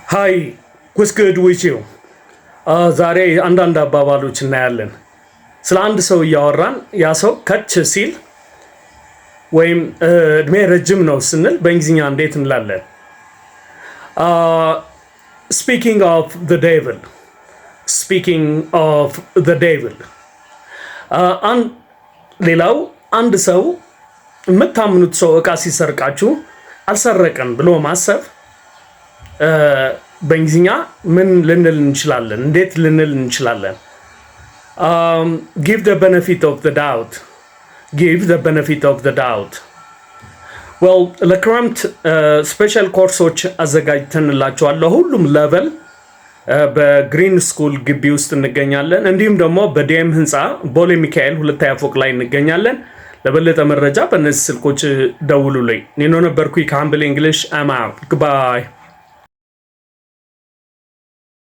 Hi, what's good with you? ዛሬ አንዳንድ አባባሎች እናያለን። ስለ አንድ ሰው እያወራን ያ ሰው ከች ሲል ወይም እድሜ ረጅም ነው ስንል በእንግሊዝኛ እንዴት እንላለን? Speaking of the devil, speaking of the devil። ሌላው አንድ ሰው፣ የምታምኑት ሰው እቃ ሲሰርቃችሁ አልሰረቀም ብሎ ማሰብ በእንግሊዝኛ ምን ልንል እንችላለን? እንዴት ልንል እንችላለን? Give the benefit of the doubt, give the benefit of the doubt። Well, ለክረምት special ኮርሶች አዘጋጅተንላችኋል። ለሁሉም level በ Green School ግቢ ውስጥ እንገኛለን። እንዲሁም ደግሞ በዲኤም ህንፃ ቦሌ ሚካኤል ሁለተኛ ፎቅ ላይ እንገኛለን። ለበለጠ መረጃ በእነዚህ ስልኮች ደውሉልኝ። ኒኖ ነበርኩኝ ከ Humble English። I'm out. Goodbye.